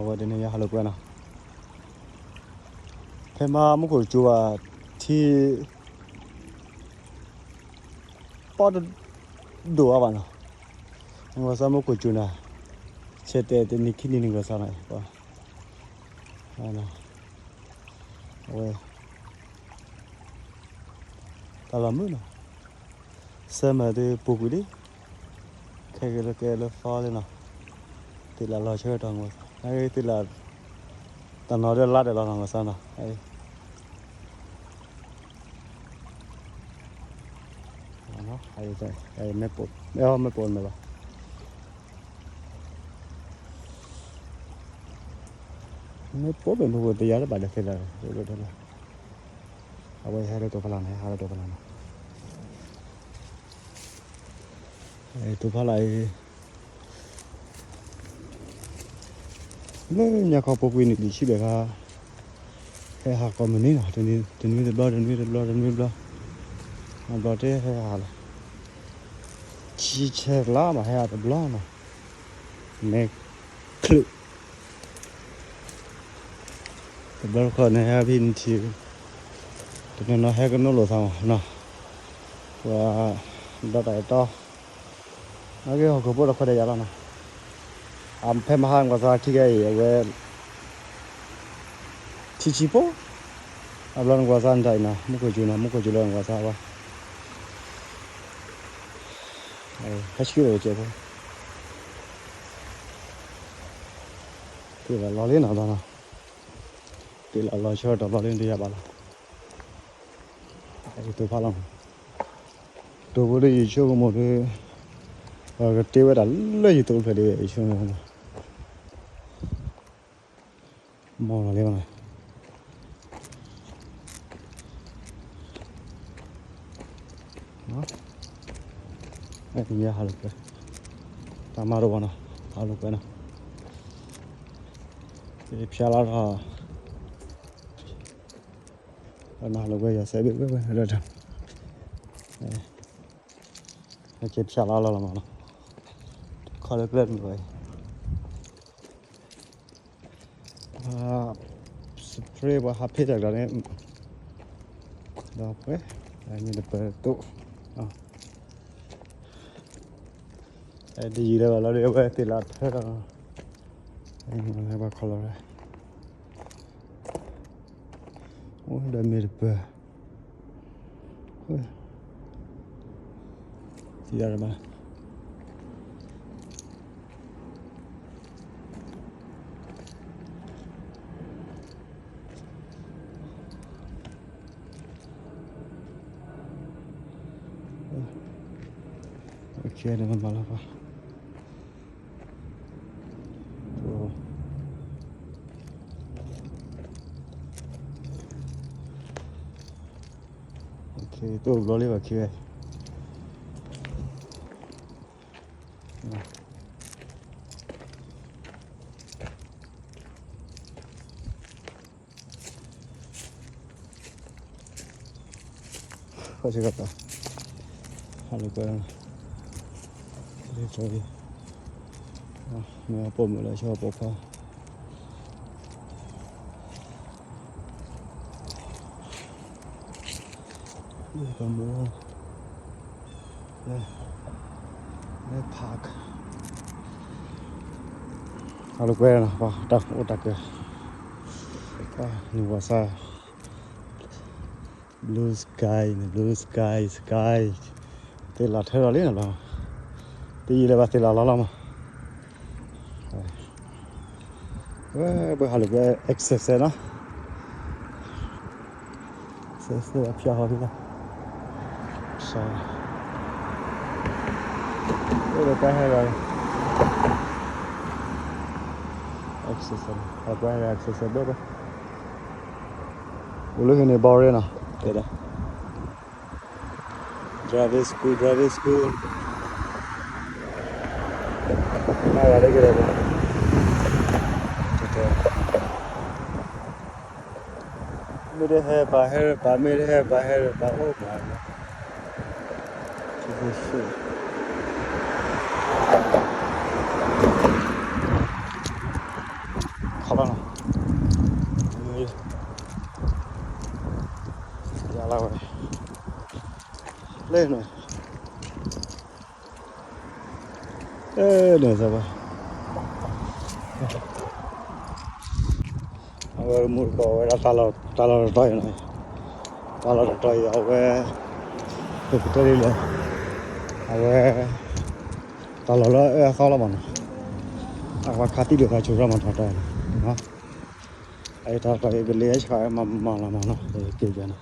ဝဲဒၣ်န့ၣ်ယဟးလိာ်ကွဲနီၤ, ဖဲမဟါမူခိၣ်ကၠိဘၣ် ထံ ပီၣ်တဒိၣ်အါဘၣ်နီၤ, နကီၢ်စၢ်မူခိၣ်ကၠိနီၤ, ဆဲးတဲာ်တနံၤခံနံၤနကီၢ်စၢ်နီၤ, အဝဲ တၢ်လီၢ်မုာ်နီၤ, ဆၢမုၢ်ဒီးပူၤကွံာ်လံ, ခဲကဲလၢကဲလၢသီလံနီၤ, သ့ၣ်လၣ်လီၤဆၢကတီၢ်မုၢ်, သ့ၣ်လၣ် တနီၤဒီးလါဒဲးလီၤနီၤ ကီၢ်စၢ်နီၤ, မ့ၢ်ပိၢ်မ့ၢ်ဘၣ် မ့ၢ်ပိၢ်မ့ၢ်ပိၢ်တယါတဘၣ်ဒီးသ့ၣ်လၣ်, အဝဲဟဲလၢတိၤဖးလၢ်န့ၣ် ဟဲလၢတိၤဖးလၢ်န့ၣ်, တိၤဖးလၢ်အံၤ လၢညါခီပူၤကွံာ်နံၣ်လွံၢ်ဆံဘျဲၣ်ခါ, ဟဲဟးကိးမုၢ်နံၤနီၤ, တနွံတဘျီ တနွံတဘျီ တနွံတဘျီ, အဘျီတဟဲဟးလီၤ, ဆံဆဲလါမးဟဲဟးတဘျီနီၤ, မဲာ်ချူး တဘျီတခီၣ်န့ၣ် ဟဲဖဲနထံၣ်, တနီၤနီၤဟဲကနိလိာ်သးမးနီၤ, ပှၤဒီတၢ်အဲၣ်တီ, နာ်က့ဟီၣ်ခိၣ်ဖိတၢ်ခွဲးတၢ်ယာ်လီၤနီၤ, အဖဲမဟါနကွၢ်စၢ်ထံကဲအံၤ အဝဲ ထံဆံဖိ, အဘျီနကွၢ်စၢ်နတၢ်အံၤနီၤ မူခိၣ်ကၠိနီၤ မူခိၣ်ကၠိလၢနကွၢ်စၢ်ဝဲ ဟဲဆှံဝဲကဲဖိ, သ့ၣ်လၣ်လီၤလံနီၤဘျီနီၤ, သ့ၣ်လၣ်လီၤဆၢကတီၢ်ဘျီလံတယါဘၣ်လီၤ, ယတိၤဖးလီၤ, တိၤဖိဒီးယဆိကမိၣ်ဒီး, ပှၤကတ့ဝဲဒၣ်လၢယတိၤဖျဲၣ်ဒီးယဆိကမိၣ်နီၤ, မီၢ်လီၤလံနီၤ ဟးလိာ်ကွဲ, တၢ်မၤတဝီနီၤ, ဟးလိာ်ကွဲနီၤ, ဖျါလီၤထီၣ်, နဟးလိာ်ကွဲယၤစဲးဘ့ၣ်ဝဲဝဲလၢတၢ်, ကဲဖျါလီၤလီၤလီၤမးနီၤ, ခီလၢကျဲမုၢ်ဝဲအံၤ spray ပှၤဟးဖ့တၢ်ကျါန့ၣ်, ဒီးပှဲၤ, မ့ၢ်တပၢၤတိၣ်, တယံာ်လၢၤဘၣ်လီၤဒီး အဝဲသ့ၣ်လၣ်ထၢဒီး, ပှၤခီလီၤဝဲ, အိၣ်ဒီးမ့ၢ်တပၢၤ, သံဒၣ်ဘၣ် တိၢ်ဘျီလံဘၣ်ခံဝဲ ဃီဆ့ကတီၢ် ဟးလိာ်ကွဲ လံ မ့ၢ်အပိာ်မုၣ်လၢအဆိပိာ်ခွါ လၢ လၢ park ဟးလိာ်ကွဲနီၤ ပှၤတၢ်အိၣ်တၢ်ကဲ နဝီၤစၢ် blue sky န့ၣ် blue sky sky သ့ၣ်လၣ်ထၢထီၣ်လံနီၤ တယံာ်လၢၤဘၣ်သ့ၣ်လၣ်လီၤလီၤမး ဝဲပှၤဟးလိာ်ကွဲ exercise နီၤ exercise အဖျါဟီၣ်ဖဲလီၤ အိၣ်ဒီးပှၤဟဲလီၤ exercise ပှၤဟဲလီၤ exercise ဘၣ်ဘၣ် အိၣ်လၢဟံးန့ၣ် boring နီၤ တဲဒၣ် driving school driving school မၤဂၤလၢကလဲၤဘၣ် မ့ၢ်တဟဲပာ်ဟဲပာ် မ့ၢ်တဟဲပာ်ဟဲပာ်အိၣ်ပာ် တ လီၤနီၤ, ယလီၤဝဲ, လၢန့ၣ်, လၢန့ၣ်သၢဘၣ် အဝဲမူတကိးဝဲဒၣ် တၢ်လီၢ်တတီၤအံၤနီၤ, တၢ်လီၢ်တတီၤအံၤ အဝဲ ပကတဲဒ်လဲၣ်, အဝဲ တၢ်လီၢ်လၢအအၢအသီလီၤမးနီၤ, အဝဲခးသံလိာ်သးဆူၣ်ရၣ်မး တၢ်တီၤအံၤနီၤ, အတၢ်တီၤအံၤ ပလ့ဟဲဆှးဝဲမးမးလီၤမးနီၤ, ယက့ၤပၠးနီ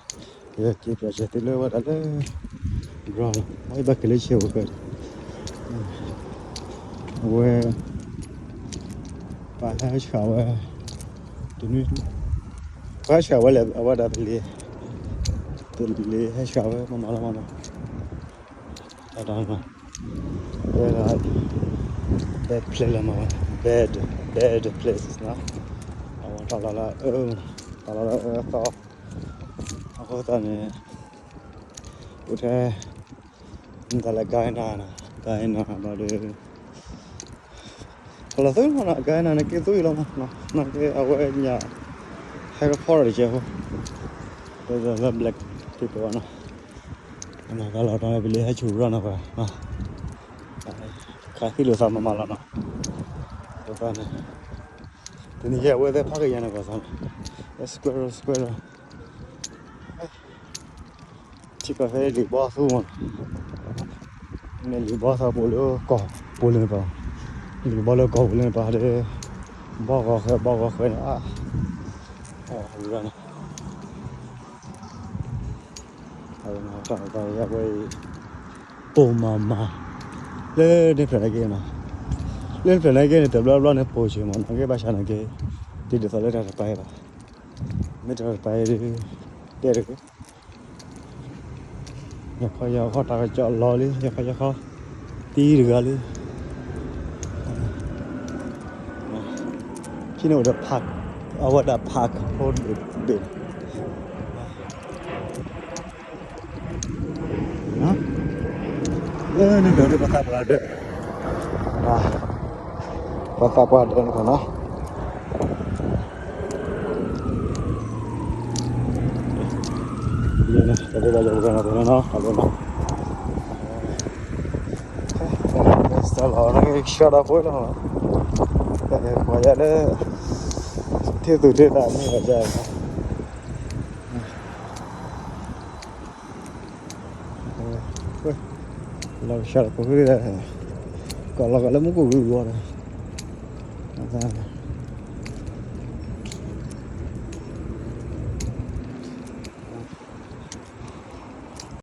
ၤ, ယက့ၤပၠးစဲးသုလၢဝဲဒၣ်လၢ ground လီၤ, အဝဲဘၣ်က့ၤလၢဆဲးဝဲကၢၢ် အဝဲ ပဟဲဆှးဝဲ တနွံ ပဟဲဆှးဝဲလဲၣ် အဝဲဒၣ်ပလ့, ပလ့ဟဲဆှးဝဲမးမးလီၤမးနီၤ, တၢ်တီၤနီၤ, ဝဲဒၣ် bad place လီၤမးဝဲ, bad, bad places နီၤ, အဝဲတၢ်လီၢ်လၢအအၢ, တၢ်လီၢ်လၢအအၢအသီ, အဃိသတးန့ၣ် အိၣ်ထဲ မတၤလဲၣ် Guyana နီၤ, Guyana ဘျီဒီး ကလီၤသူမးနီၤ, Guyana န့ၣ်က့သူအံၤလီၤမး, နာ်က့အဝဲညၣ် ဟဲကဖီထီၣ်တကဲးဖိ, လၢ black people နီၤ, တၢ်လီၢ်တတီၤန့ၣ် ပလ့ဟဲဆူၣ်ရၣ်နီၤ, ခးသံလိာ်သးမးမးလီၤနီၤ, အဃိသတးန့ၣ် တနံၤယဲၢ်ဝဲသ့ၣ်ဖးကယၤန့ၣ် ပှၤသးန့ၣ် squirrel squirrel ထံကီၢ်ဖဲလံာ်ဘီအသူမး, မ့ၢ်လံာ်ဘီသးပူၤလၢကီၢ်ပူၤလၢန့ၣ်ပၤ, လံာ်ဘီလၢကီၢ်ပူၤလၢန့ၣ်ပၤဒီး ဘီဂီၤဃဲၤ ဘီဂီၤဃဲၤန့ၣ် အါ, အဝဲရၣ်န့ၣ် အဝဲတၢ်အဝဲအံၤ ပိာ်မးမး လၢန့ၣ်ဖျၢၣ်နာ်က့နီၤ, လၢန့ၣ်ဖျၢၣ်နာ်က့န့ၣ် တဘျီဘျီန့ၣ်ပိာ်ဆံးမး နာ်က့ဘၣ်ဆၣ်နာ်က့ တဒ်သိးလၢတၢ်တပၤအံၤဘၣ်, မ့ၢ်တၢ်တပၤအံၤဒ် တဲတက့ၢ် ယခီယခီတၢ်ကစီၣ်လီၤလံ ယခီယခီ သံတဂၤလံ, ဟံးန့ၢ်အိၣ်ဒီး park အဝဲဒၣ် park ဖိတဘ့ၣ် လၢန့ၣ်ဒီးပသးပှၢ်ဒၢး, ပသးပှၢ်ဒၢးန့ၣ်နီၤ, လၢန့ၣ် တၢ်ဒိၣ်ဘၣ်ယၤပကနီၤပနီၤနီၤ အလီၤနီၤ, စၢ်လီၤ ရှော့တောဖိလီၤ, ပှၤယၤလၢ ထံသူၣ်ထံသးမ့ၢ်ဘၣ်ယၤ လီၤကဆှီတၢ်ဖိ ကိးလီၤကလၢမူခိၣ်ဂုၤဂီၤဒီး